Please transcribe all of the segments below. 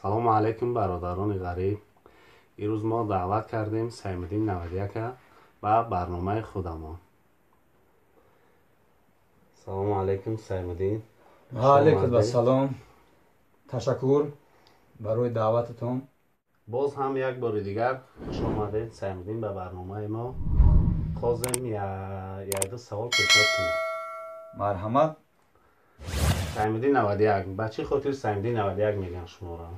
Салому алайкум, бародарони ғариб. Ирӯз мо даъват кардем Саймиддин 91 ба барномаи худамон. Салому алайкум, Саймиддин. Ва алайкум ассалом. Ташаккур барои даъвататон. Боз ҳам як бори дигар хуш омадед, Саймиддин, ба барномаи мо. Хозем якду савол пешниҳод кунем. Марҳамат. Саймиддин 91, ба чӣ хотир Саймиддин 91 мегӯянд шуморо?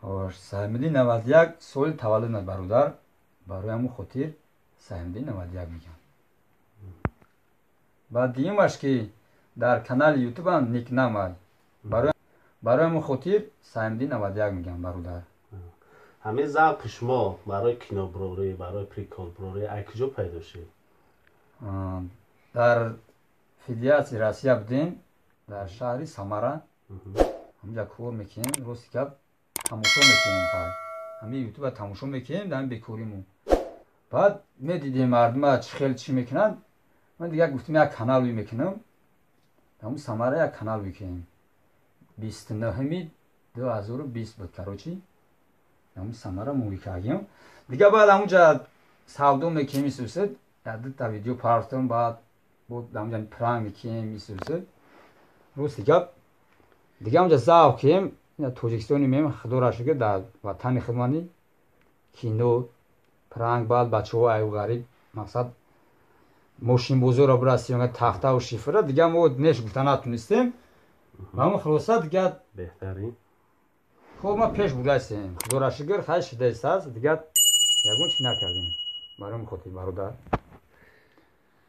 Хош, Саймиддин 91 соли таваллуд ман, бародар. Барои ҳамун хотир Саймиддин 91 мегӯянд. Баъд дуюмаш, ки дар канали ютубам никнамай. Барои ҳамун хотир Саймиддин 91 мегӯянд, бародар. Ҳамин завқи шумо барои киноброрӣ, барои приколброрӣ ай куҷо пайдо шуд? Дар Федератсияи Россия будем, дар шаҳри Самара. Ҳамҷа кор мекунем, рости гап, тамошо мекунем, хай. Ҳамин ютуба тамошо мекунем дар ҳамин бекоримон. Баъд медидем мардума чӣ хел чӣ мекунанд. Ман дигар гуфтам, як канал ӯй мекунам. Ҳамун Самара як канал мекунем. 29-ми 2020 буд, короче. Ҳамун Самара мо кардем. Дигар баъд ҳамунҷа савдо мекунем, исусад. Дута видео партом, баъд ҳамунҷа пранк мекунем, исусад. Рости гап, дигар ҳамунҷа завқ кунем. Тоҷикистони меем, худоро шукр, дар ватани худмани кино, пранк, баъд бачаҳо аю ғариб, мақсад, мошинбозорро бирасем, тахтаву шифра. Дигар мо неш гуфта натунистем. Ба ҳамун хулоса дигар беҳтарин. Хоб, ма пеш бурдастем, худоро шукр, хай шидаистааст. Дигар ягон чӣ накардем барои ҳамин хотир, бародар.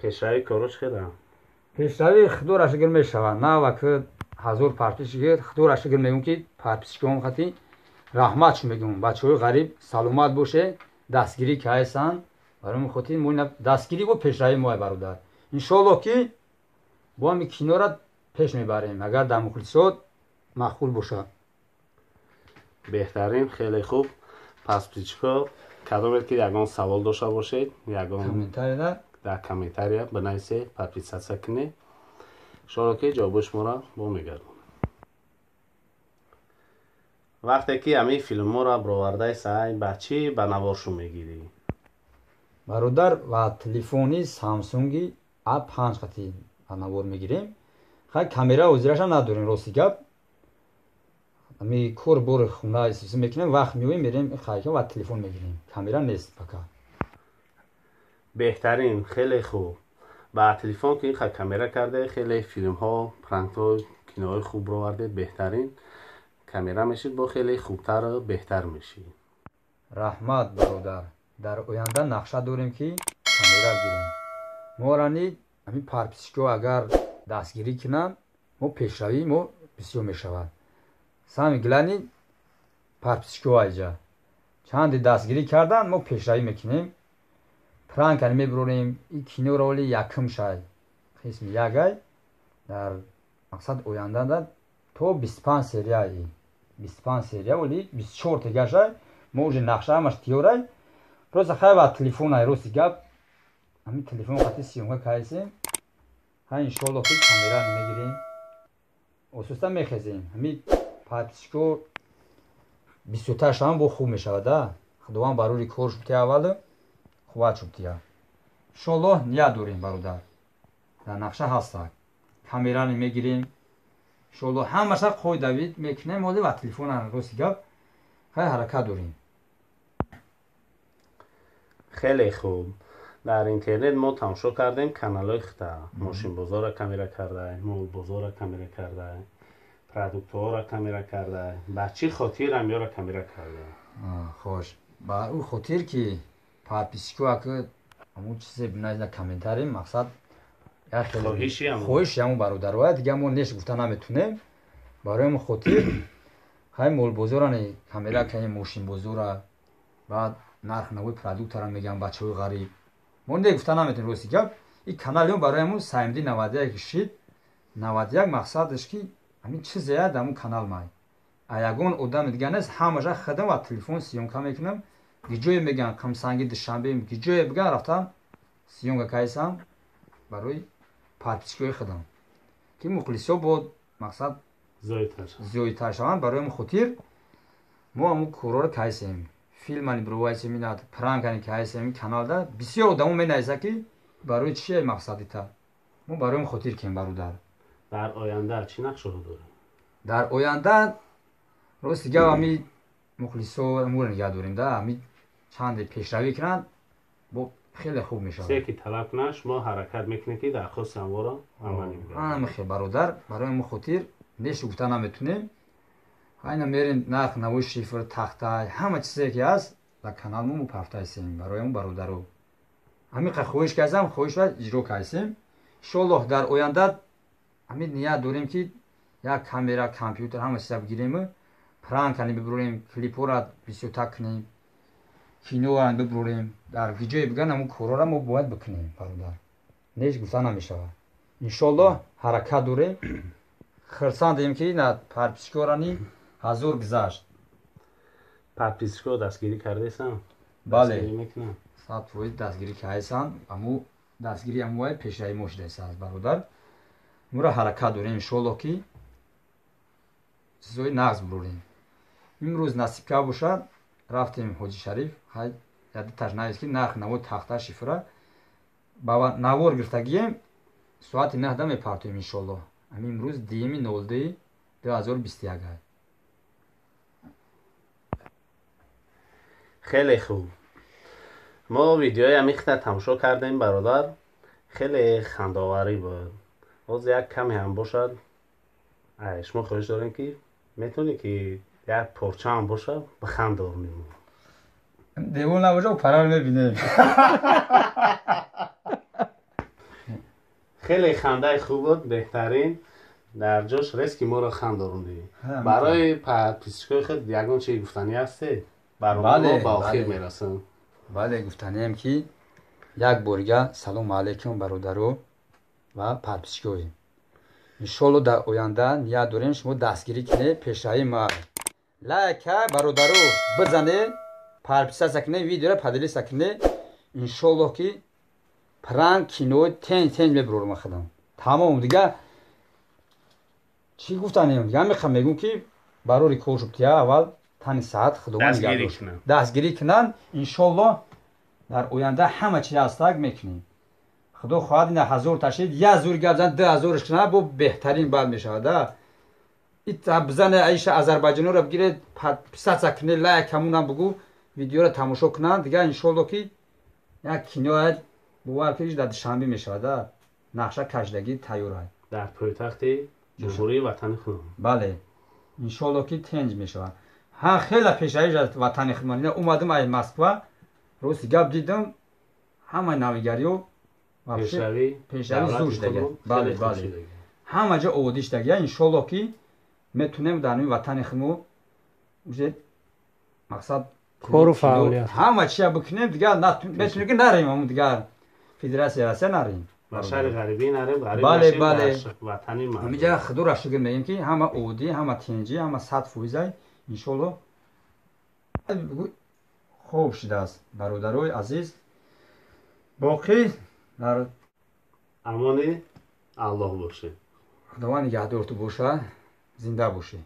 Пешравии коро чӣ хела? Пешравӣ, худоро шукр, мешавад. На ва ки 1000 подписчик, худоро шукр, мегӯм, ки подписчикон хати раҳмат шу мегӯм. Бачаҳои ғариб, саломат боше, дастгирӣ каҳестанд. Барои ҳамин хотир мо дастгирӣ бо пешравии моай, бародар. Иншоаллоҳ, ки бо ҳамин киноро пеш мебарем, агар дар мухлисот маъқул бошад. Беҳтарин, хеле хуб. Подписчико, кадомед ки ягон савол дошта бошед, ягон дар комментария бинависед, подписаться кунед. Иншоалло, ки ҷавоби шуморо бо мегардонем. Вақте ки ҳамин филмҳоро бировардаи сай, ба чӣ ба наворшу мегирӣ? Бародар, ва телефони Самсунги А 5 қати ба навор мегирем. Хай, камера ҳозираша надорем, рости гап. Ами кор бори хона истифода мекунем, вақт меоем, мерем хайка ва телефон мегирем. Камера нест пока. Беҳтарин, хеле хуб. Ба телефон ки инқа камера карде, хеле филмҳо, пранкҳо, киноҳои хуб бировардед. Беҳтарин, камера мешид, бо хеле хубтару беҳтар мешид. Раҳмат, бародар. Дар оянда нақша дорем, ки камера гирем. Морани ҳамин подписчикҳо агар дастгирӣ кунанд, мо пешравии мо бисёр мешавад. Самое главное, подписчикҳо айҷа чанде дастгирӣ карданд, мо пешравӣ мекунем, пранкани мебурорем. И киноро оли якум шай, қисми якай. Дар мақсад ояндада то 25 серияи, 25 серия, оли 24 тегашай. Мо уже нақша ҳамаш тиёрай, просто хай ва телефонай, рости гап, ҳамин телефон қати съёмка кардесем. Ҳай, иншоалло, ки камера мегирем, ососта мехезем. Ҳамин подписчико бисёртар шаванд, бо хуб мешавад. А худованд барори кор шубтия, аввал хуват шубтия. Иншоаллоҳ, ният дорем, бародар, дар нақша ҳастак, камерани мегирем, иншоаллоҳ, ҳамаша қоидавид мекунем. Ҳоли ва телефона, рости гап, хай, ҳаракат дорем. Хеле хуб. Дар интернет мо тамошо кардем каналҳои хита: мошинбозорро камера кардай, молбозорро камера кардай, продуктҳоро камера кардай. Ба чӣ хотир ҳамёро камера кардай? Хош, ба ӯ хотир, ки подписчико аки ҳамун чизе бинависа комментарий, мақсад, хоҳиши ҳамун бародароя. Дигар мо неш гуфта наметунем. Барои ҳамун хотир хай молбозорани камера кардем, мошинбозора, баъд нарх навои продуктара мегӯям. Бачаҳои ғариб, мо не гуфта наметунем, рости гап. И каналион барои ҳамун Саймди 91 шид. 91 мақсадаш, ки ҳамин чизея дар ҳамун канал май, а ягон одами дигар нест. Ҳамаша худам ва телефон съёмка мекунам. Гиҷое мегӯянд Қамсанги, Душанбе, гиҷое бигӯянд, рафтам съёмка кардесам барои подписчикои худам, ки мухлисо бо мақсад зиёдтар шаванд. Барои ҳамин хотир. Мо ҳамун корҳоро кайсем. Филмани бировайсем, ина пранкани кайсем каналда. Бисёр одамо менависад ки барои чие мақсадита. Мо барои он хотир кем бародар. Дар оянда чӣ нақшаҳо доред? Дар оянда рости гап ҳами мухлисо моро нигаҳ дорем да, ҳами чанде пешравӣ кунанд, бо хеле хуб мешавад. Се ки талаб кунанд, шумо ҳаракат мекунед ки дархости ҳамворо амалӣ бигардонед. Ҳама хел бародар, барои мо хотир нешу гуфта наметунем. Айна мерем нарх навои шифр, тахта, ҳама чизе ки ҳаст дар канал мо мупафтайсем барои он бародаро. Ҳамин хоҳиш кардам, хоҳишро иҷро кардем. Иншоаллоҳ дар оянда ҳамин ният дорем ки як камера, компютер ҳама чиза бигирем, пранкани бибурем, клипҳоро бисёртар кунем, киноро бибурем. Дар ҷое биган ҳамун корҳоро мо бояд бикунем бародар. Неш гуфта намешавад. Иншоаллоҳ ҳаракат дорем. Хурсандем ки на подписчикорани 1000 гузашт. Подписчикҳо дастгирӣ кардаесанд? Бале. 100% дастгирӣ кардаесанд. Аму дастгирӣ амуай пешравӣ мо шудаест бародар. Моро ҳаракат дорем иншоаллоҳ ки чизҳои нағз бурорем. Имрӯз насиб ка бошад, рафтем Ҳоҷи Шариф, ҳай ядиташ навист ки нарх наво тахта шифра ба навор гирифтагием, соати 9 мепартоем иншоаллоҳ. Ҳамин имрӯз 2/02/2021. Хеле хуб. Мо видеои ҳамихта тамошо кардем бародар. Хеле хандаоварӣ буд. Боз як каме ҳам бошад, шумо хоҳиш дорем ки метавонӣ ки як порча ҳам бошад бихандорнем. Девон набошад, парар мебинем. Хеле хандаи хуб буд, беҳтарин. Дар ҷош резки моро хандорондӣ. Барои подписчикои худ ягон чи гуфтанӣ ҳастед? Барнома ба охир мерасад. Бале, гуфтанием ки як борига салому алайкум бародаро ва подписчикои. Иншоаллоҳ дар оянда ният дорем шумо дастгирӣ кунед пешравии ма. Лайка бародаро бизанед, подписаться кунед, видеоро поделиться кунед. Иншоаллоҳ ки пранк кино тенҷ тенҷ мебурорам худам. Тамом дига чӣ гуфтанем? Дига мехоҳам мегӯм ки барори кор шуд тия аввал тани саат худованд нигаҳ дошт. Дастгирӣ кунанд. Иншоаллоҳ дар оянда ҳама чи ҳастак мекунем. Худо хоҳад ина 1000 ташид, як зур гап зан 2000 кунад, бо беҳтарин бад мешавад. Ита бизане аиша Озарбойҷонро бигиред, подписаться кунед, лайк ҳамунам бугу, видеоро тамошо кунанд. Дигар иншоаллоҳ ки як кино бовар кунед дар Душанбе мешавад. Нақша кашидагӣ тайёр аст. Дар пойтахти ҷумҳурии ватани худамон. Бале, иншоаллоҳ ки тенҷ мешавад. Ҳа, хеле пешравӣ аз ватани худмон. Ина омадам аз Москва, рости гап дидам, ҳамаи навигариҳо пешравӣ зур шудага. Бале, бале. Ҳама ҷо оводӣ шудага. Иншоаллоҳ ки метунем дар ин ватани худмо уже мақсад кору фаъолият ҳама чия бикунем, дигар метунем ки нарем ҳамун дигар Федератсияи Россия нарем. Ба шаҳри ғарибӣ нарем, ғариб бале, нашем, бале. Дар ватани мардум. Ҳаминҷа худоро шукр мегӯем ки ҳама оводӣ, ҳама тинҷӣ, ҳама 100%. Иншоаллоҳ хуб шудааст бародарои азиз. Боқӣ дар амони Аллоҳ бошед. Худованд нигаҳдор ту бошад, зинда бошед.